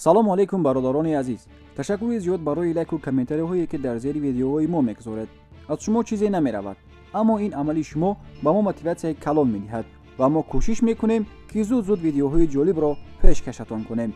Салому алейкум, бародарони азиз. Ташаккури зиёд барои лайку комментариҳое, ки дар зери видеоҳои мо мегузоред. Аз шумо чизе намеравад, аммо ин амали шумо ба мо мотиватсияи калон медиҳад ва мо кӯшиш мекунем, ки зуд зуд видеоҳои ҷолибро пешкашатон кунем.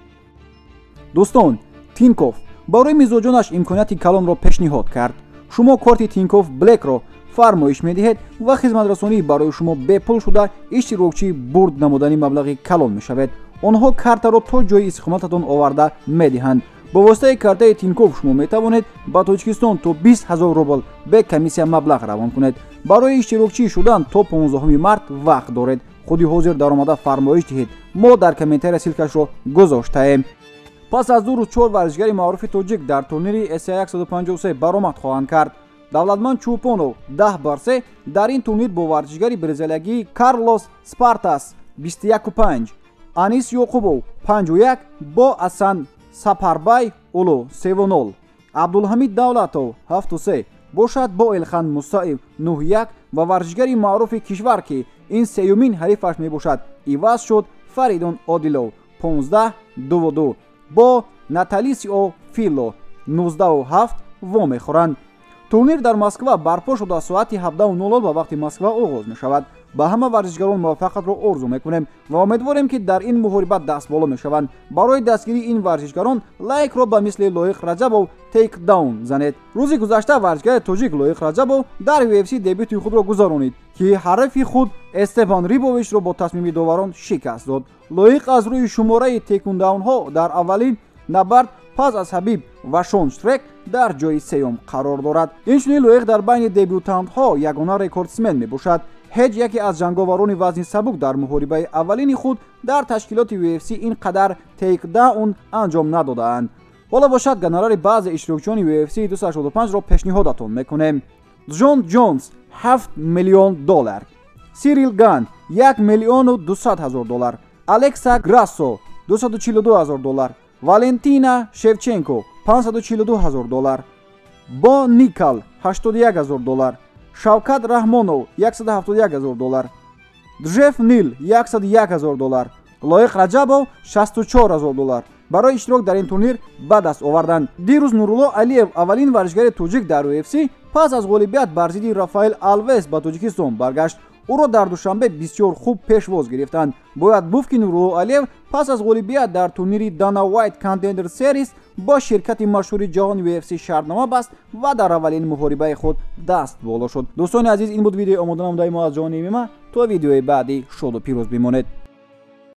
Дӯстон, Тинькофф барои мизоҷонаш имконияти калонро пешниҳод кард. Шумо корти Тинькофф Блекро фармоиш медиҳед ва хизматрасонӣ барои шумо бепул шуда, иштирокчии бурд намудани маблағи калон мешавед. Онҳо картаро то ҷои истиқомататон оварда медиҳанд. Бо воситаи картаи Тинькофф шумо метавонед ба Тоҷикистон то 20 ҳазор рубл бе комиссия маблағ равон кунед. Барои иштирокчӣ шудан то 15 март вақт доред. Худи ҳозир даромада фармоиш диҳед. Мо дар комментария ссылка шро гузоштаем. Пас аз 2 рӯз чор варзишгари маъруфи тоҷик дар турнири ACA 153 баромад хоҳанд кард. Давлатманд Чӯпонов 10 бар 3 дар ин турнир бо варзишгари бразилиягии Карлос Спартас 21-5, Анис Ёқубов 5-1 бо Асан Сапарбай Улу 3-0, Абдулҳамид Давлатов 7-3 бошад бо Элхан Мусаев 9-1 ва варзишгари маъруфи кишвар, ки ин сеюмин ҳарифаш мебошад, иваз шуд, Фаридун Одилов 15-2-2 бо Наталисио Фило 19-7 вомехӯранд. Турнир дар Москва барпо шуда, соати 17:00 ба вақти Москва оғоз мешавад. Ба ҳама варзишгарон муваффақиятро орзу мекунем ва умедворем, ки дар ин муҳориба дастболо мешаванд. Барои дастгирии ин варзишгарон лайкро ба мисли Лоиқ Раҷабов тейкдаун занед. Рӯзи гузашта варзишгари тоҷик Лоиқ Раҷабов дар UFC дебюти худро гузаронид, ки ҳарифи худ Эстефан Рибовичро бо тасмими доварон шикаст дод. Лоиқ аз рӯи шумораи тейкдаунҳо дар аввалин набард пас аз Ҳабиб ва Шон Штрек дар ҷои сеюм қарор дорад. Инчунин Лоиқ дар байни дебютантҳо ягона рекордсмен мебошад. Ҳеҷ яке аз ҷанговарони вазни сабук дар муҳорибаи аввалини худ дар ташкилоти UFC ин қадар тейкдаун анҷом надодаанд. Ҳоло бошад, гонорари баъзе иштирокчиёни UFC 285-ро пешниҳодатон мекунем. Ҷон Ҷонс 7 миллион доллар, Сирил Ган 1 миллиону 200 ҳазор доллар, Алекса Грассо 242 ҳазор доллар, Валентина Шевченко 542 ҳазор доллар, Бо Никал 81 ҳазор доллар, Шавкат Раҳмонов 171 ҳазор доллар, Ҷеф Нил 101 ҳазор доллар, Лоиқ Раҷабов 64 ҳазор доллар барои иштирок дар ин турнир ба даст оварданд. Дирӯз Нурулло Алиев, аввалин варзишгари тоҷик дар UFC, пас аз ғолибият бар зидди Рафаэл Алвес ба Тоҷикистон баргашт. Ӯро дар Душанбе бисёр хуб пешвоз гирифтанд. Бояд гуфт, ки Нурулло Алиев пас аз ғолибият дар турнири Дана Уайт Contender Series бо ширкати машҳури ҷаҳон UFC шартнома баст ва дар аввалин муҳорибаи худ даст боло шуд. Дӯстони азиз, ин буд видеои омода намудаи мо аз ҷониби ма. То видеои баъдӣ шоду пирӯз бимонед.